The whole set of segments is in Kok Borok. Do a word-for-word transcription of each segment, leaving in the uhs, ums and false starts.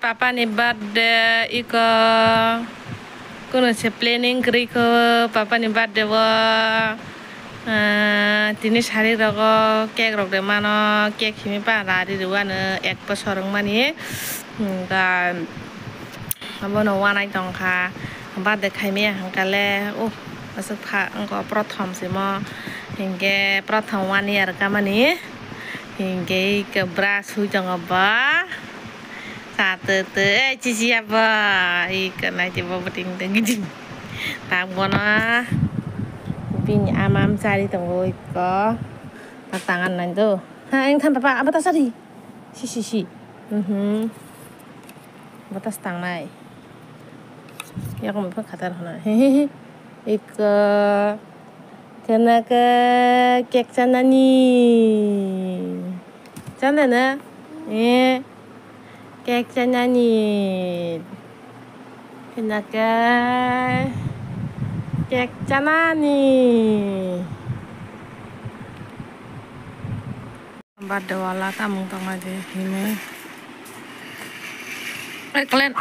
Papa ni birthday iko, kuno se planning kwrwi kho papa ni birthday o. Ah, tini sari rogo cake rok de mano, cake simi pa rari rwano ek bosor wngmani. Hwnkha abono wanai tongkha, birthday khaimaya hwnkale, uh, aswk pha wngkha prothom simo, hinkhe prothom one year kamani, hinkhe iko bwrasui tongo ba. Sa te te, eh, chichi ya ba. Iko nai te bo beting te giding. Tak bono bini ama mchari tongo iko. Tak tangan nai do. Ha, ang than papa, abo ta sari. Si, si, si. Mhm. Bo ta tangnai. Yak mo pha khatar hona. He, he, he. Iko. Kena ke cake chanani. Chana na? Eh. Cake chanani. Kena ke cake chanani. Birthday wala tamung tongma je himwi. Eh, kalen.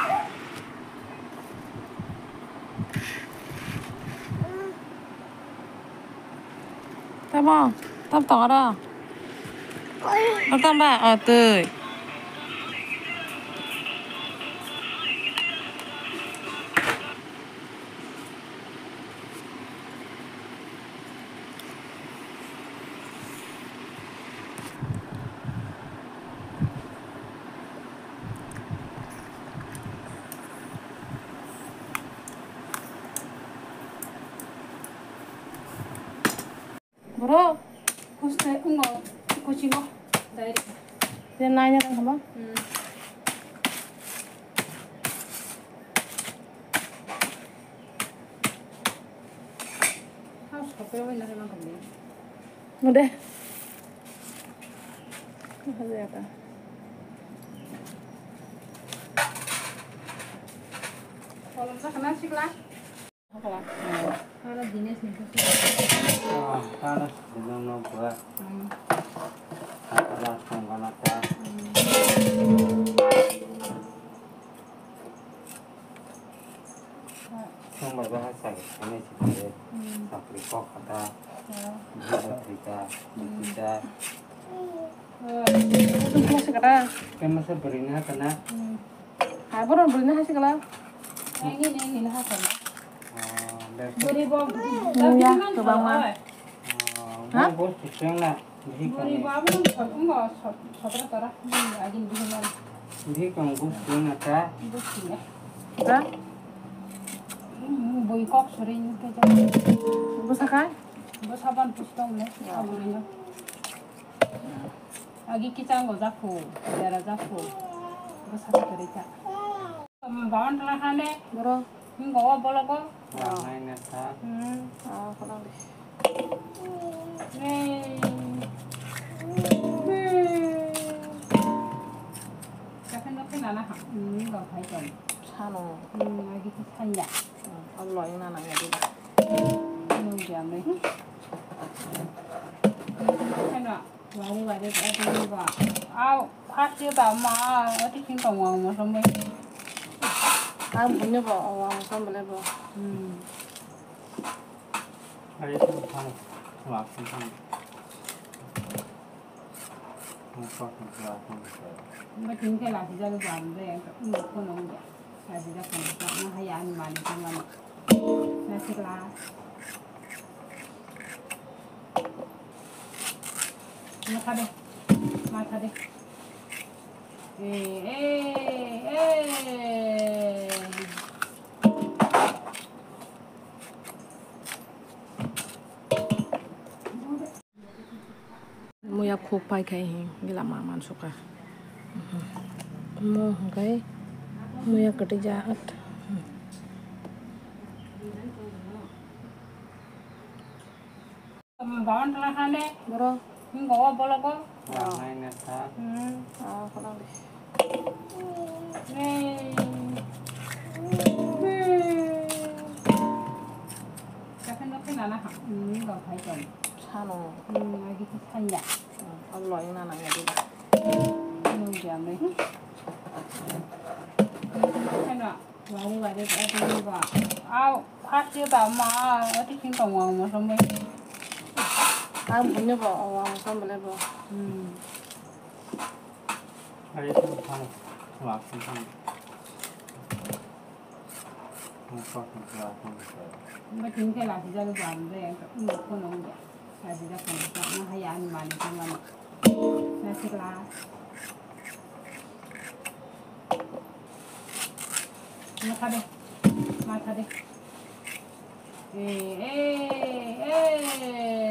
Tamo, tam tong aro. Tam ba, oh, tui. Bro, kuste ungo, kuchingo, diary. Dia nanya kan kamu? Hmm. House kopi wai nari mang kami. Udah. Ada apa? Kolom sa kena sih lah. Songbai bahai chai khainai se khe, sakri kok kha da, bwrwi da thwi da, bwtwi da. Khe masa bwrwi ni hakha na? Hai, bono bwrwi ni hakha sikla. Aini, aini, aini hakha na. Bwrwi bo, ya, kwbangma. Ha? Bo bo siseng na, bihik kong. Bwrwi bo abo nang sot, wngbo sot, sotro tora, agini bihik nang. Bihik kong bo siseng na ta. Bo siseng. Ha? Bwrwi kok sori ni khe. Bo sakai? Bo saban pusi tong le, abo ni no. Agi kichang go jakhu, dera jakhu. Bwsa kwrwi kha. Bawan tala hane. Bro. Hingo o bologo. Nai na sa. Hmm. Ah, kono de. Hey. Hey. Kasen no kena na ha. Hmm, hingo phai tong. Sano. Hmm, agi kisanya. Hmm, Allah ina na ya de. Nung jam ni. Kena. Wari wari ati ba. Au, first year ba ma, ati king kong wang mo sombe. Ang punya ba, wang sombe le ba. Hmm. Ari tu thang, wak thang. Wak thang. Ba king ke la si jaga ba mo de, ko no ja. Ajida kono na haya ani mani ko mani. Na sikla. Matha de. Matha de. Eh, eh, eh. Muya khuk pai khai hi gila ma man suka. Mo hwnkhe muya kwtwi ja at. Bawan tala hane. Bro. Hingo o bologo. Nai na sa. Hmm. Ah, kono de. Hey. Hey. Kasen no kena na ha. Hmm, hingo phai tong. Sano. Hmm, agi kisanya. Hmm, Allah ina na ya de. Nung jam ni. Wari wari ba, wari ba. Au, hati ba ma, ati king tong wang mo sombai. Ang bunyo ba, wang sombai bo. Hmm. Ayo, tong tong, wang tong tong. Tong tong, tong tong, tong tong. Ba king ke la si jaga jam de, ang ko nong de. Sajida kong sa na haya ani mani kong mani. Nasik la. Mata de. Mata de. Eh, eh, eh.